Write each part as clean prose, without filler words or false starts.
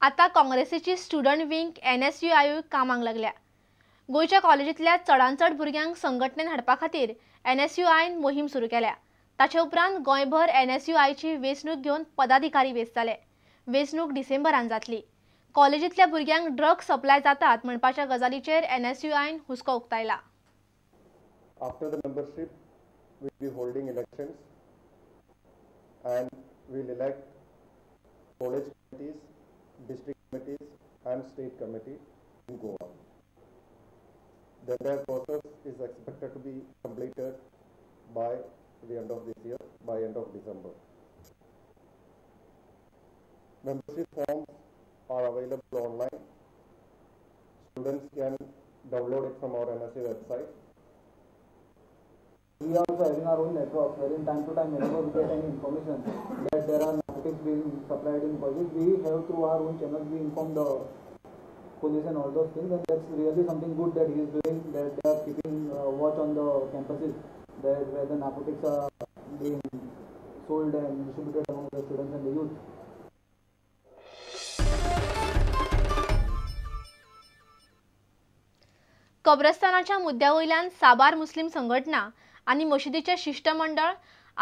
आतां काँग्रेसीची student wing एनएसयूआयूय कामाक लागल्या. गोंयच्या कॉलेजींतल्या चडांत चड भुरग्यांक संघटनेन हाडपा खातीर एनएसयूआयन मोहीम सुरू केल्या. ताचे उपरांत गोंयभर एनएसयूआयची वेंचणूक घेवन पदाधिकारी वेंचतले. वेंचणूक डिसेंबरान जातली. कॉलेजींतल्या भुरग्यांक ड्रग्स सप्लाय जातात म्हणपाच्या गजालीचेर एनएसयूआयन हुस्को उक्तायला. After the membership, we'll be holding elections and we'll elect college committees, district committees and state committee in Goa. The entire process is expected to be completed by the end of this year, by end of December. Membership forms are available online. Students can download it from our NSA website. We are also having our own network wherein time to time whenever we get any information that there are narcotics being supplied in colleges, we have through our own channels we inform the police and all those things, and that's really something good that he is doing, that they are keeping watch on the campuses that where the narcotics are being sold and distributed among the students and the youth. कब्रस्तानाच्या मुद्द्या वयल्यान साबार मुस्लीम संघटना आनी मशिदीचें शिश्टमंडळ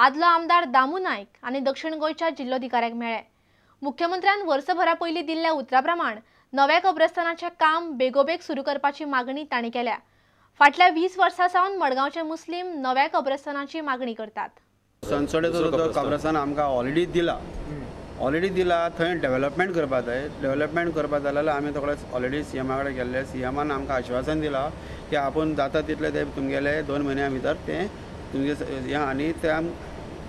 आदलो आमदार दामू नायक आनी दक्षिण गोंयच्या जिल्लोधिकाऱ्याक मेळ्ळे. मुख्यमंत्र्यान वर्सभरा पयलीं दिल्ल्या उतरा प्रमाण नव्या कब्रस्तानाचें काम बेगोबेग सुरू करपाची मागणी तांणी केल्या. फाटल्या 20 वर्सां सावन मडगांवचे मुस्लीम नव्या कब्रस्तानाची मागणी करतात. सनसोडेचो जो कब्रस्तान आमकां ऑलरेडी दिला, थंय डेव्हलपमेंट करपा जाय. डेव्हलपमेंट करपा जाल्यार आमी सगळे ऑलरेडी सीएमा कडेन गेल्ले. सीएमान आमकां आश्वासन दिलां की आपूण जाता तितलें ते तुमगेले 2 म्हयन्या भितर तें तुमगे हें आनी तें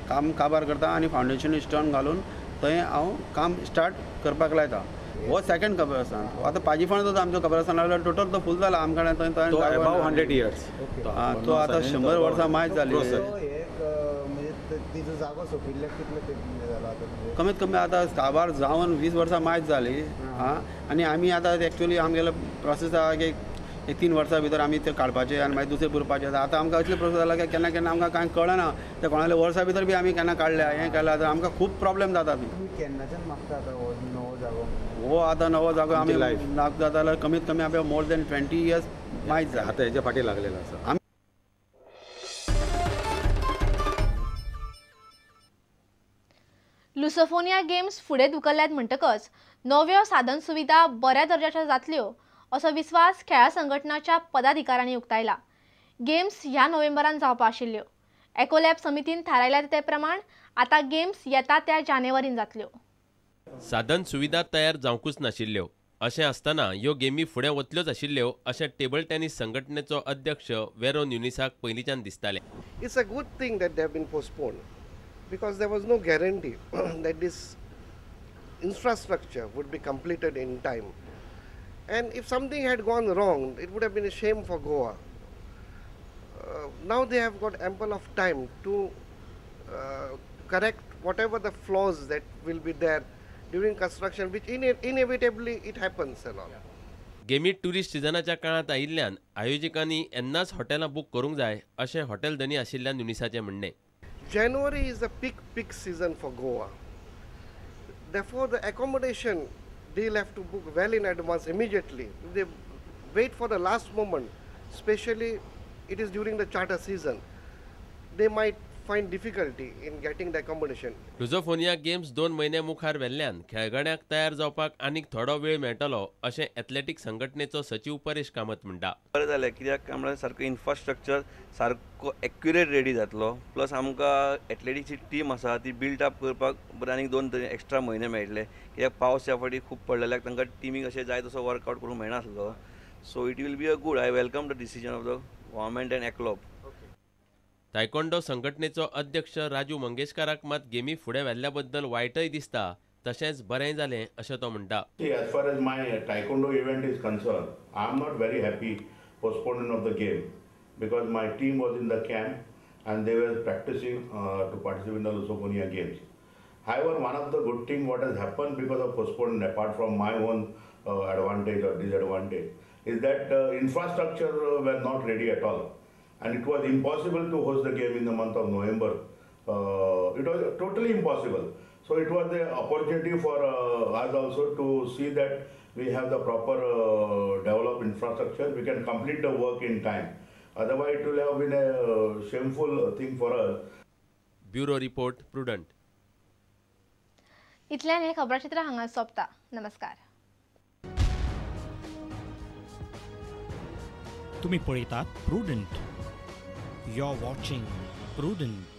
काम काबार करता आनी फावंडेशन स्टोन घालून थंय हांव काम स्टार्ट करपाक लायता. हो सेकंड कब्रस्तान. आतां पाजीफोंड्याचो आमचो कब्रस्तान जाल्यार टोटल तो फूल जाला. आमकां थंय 100 इयर्स तो आतां 100 वर्सां मायज जाली. कमीत कमी आतां काबार जावन 20 वर्सां मायज जाली. आं, आनी आमी आतां एक्चुअली आमगेलो प्रोसेस आहा की 3 वर्सां भितर आमी ते काडपाचे आनी मागीर दुसरे पुरपाचे. आतां आमकां असले प्रोसेस जाला की केन्ना केन्ना आमकां कांय कळना. ते कोणाले वर्सां भितर बी आमी केन्ना काडल्या हें केलां तर आमकां खूब प्रॉब्लेम जाता. केन्नाच्यान मागता आतां हो नवो जागो? हो आतां नवो जागो आमी मागता जाल्यार कमीत कमी आमी मोर दॅन 20 इयर्स मायज जाला. आतां हेच्या फाटीं लागलेलो आसा. लुसोफोनिया गेम्स फुडें धुकल्ल्यात म्हणटकच नव्यो साधन सुविधा बऱ्या दर्जाच्यो जातल्यो असो विस्वास खेळां संघटनाच्या पदाधिकाऱ्यांनी उक्तायला. गेम्स ह्या नोव्हेंबरान जावपा आशिल्ल्यो. एकोलॅब समितीन थारायल्या ते प्रमाण आतां गेम्स येता त्या जानेवारीन जातल्यो. साधन सुविधा तयार जावंकूच नाशिल्ल्यो. अशें आसतना ह्यो गेमी फुडें वतल्योच आशिल्ल्यो अशें टेबल टेनीस संघटनेचो अध्यक्ष वेरोन युनिसाक पयलींच्यान दिसतालें. It's a good thing that they have been postponed because there was no guarantee that this infrastructure would be completed in time. And if something had gone wrong, it would have been a shame for Goa. Now they have got ample of time to correct whatever the flaws that will be there during construction, which inevitably it happens and all. गेमी tourist सिजनाच्या काळांत आयिल्ल्यान आयोजकांनी येन्नाच हॉटेलां book करूंक जाय अशें hotel धनी आशिल्ल्यान युनिसाचें म्हणणें. January is the peak season for Goa. Therefore, the accommodation they'll have to book well in advance immediately. If they wait for the last moment, especially it is during the charter season, they might find difficulty in getting the accommodation. Lusofonia games 2 म्हयने मुखार व्हेल्ल्यान खेळगड्यांक तयार जावपाक आनीक थोडो वेळ मेळटलो अशें एथलेटीक संघटनेचो सचीव परेश कामत म्हणटा. बरें जालें कित्याक म्हळ्यार सारको इन्फ्रास्ट्रक्चर सारको एक्युरेट रेडी जातलो. प्लस आमकां एथलेटिक्सची टीम आसा ती बिल्ट अप करपाक बरें आनीक 2 एक्स्ट्रा म्हयने मेळटले कित्याक पावस ह्या फावटी खूब पडलेल्याक तांकां टिमीक अशें जाय तसो वर्कआवट करूंक मेळनासलो. So it will be a good. I welcome the decision of the government and ACLOB. Taekwondo संघटनेचो अध्यक्ष राजू मंगेशकाराक मात गेमी फुडें व्हेल्ल्या बद्दल वायटय दिसता तशेंच बरेंय जालें अशें तो म्हणटा. As far as my taekwondo event is concerned, I am not very happy postponement of the game because my team was in the camp and they were practicing to participate in the Lusofonia games. However, one of the good thing what has happened because of postponement, apart from my own advantage or disadvantage, is that infrastructure were not ready at all. And it was impossible to host the game in the month of November. It was totally impossible. So it was the opportunity for us also to see that we have the proper developed infrastructure, we can complete the work in time. Otherwise it will have been a shameful thing for us. Bureau report, Prudent. इतल्यान हें खबराचित्र हांगा सोंपता. नमस्कार. तुम्ही पळयतात Prudent. You are watching Prudent.